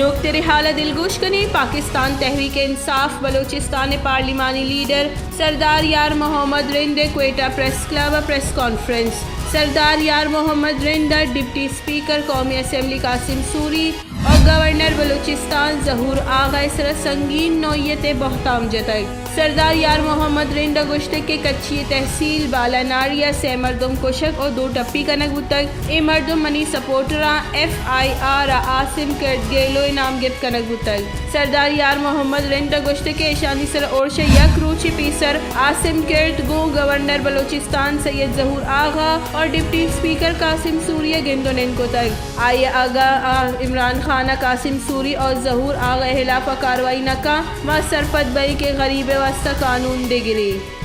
لوگ تیرے حال ء دلگوش کنیں۔ پاکستان تحریک انصاف بلوچستان ء پارلیمانی لیڈر سردار یار محمد رند ء کوئٹہ پریس کلب ء پریس کانفرنس۔ سردار یار محمد رند ء ڈپٹی اسپیکر قومی اسمبلی قاسم سوری اور گورنر بلوچستان ظہور آغا ء سرا سنگین نوعیت ء بہتام جتگ۔ سردار یار محمد رند ء گوشتگ کہ کچی ء تحصیل بالاناڑی ء سئے مردم کشگ ء دو ٹپی کنگ بوتگ۔ اے مردم منی سپورٹراں ایف آئی آر ء عاصم کرد گیلو ء نام گپت کنگ بوتگ۔ سردار یار محمد رند ء گوشتگ کہ ایشانی سر ء ارش ء یک روچے پیسر عاصم کرد گوں گورنر بلوچستان سید ظہور آغا اور ڈپٹی اسپیکر قاسم سوری ء گند ء نند کتگ۔ آئی ء اگاں آ عمران خان ء قاسم سوری اور ظہور آغا ء ہلاف ء کاروائی نہ کن، ما سرپد بئیں کہ غریب ء واستہ قانون دگرے۔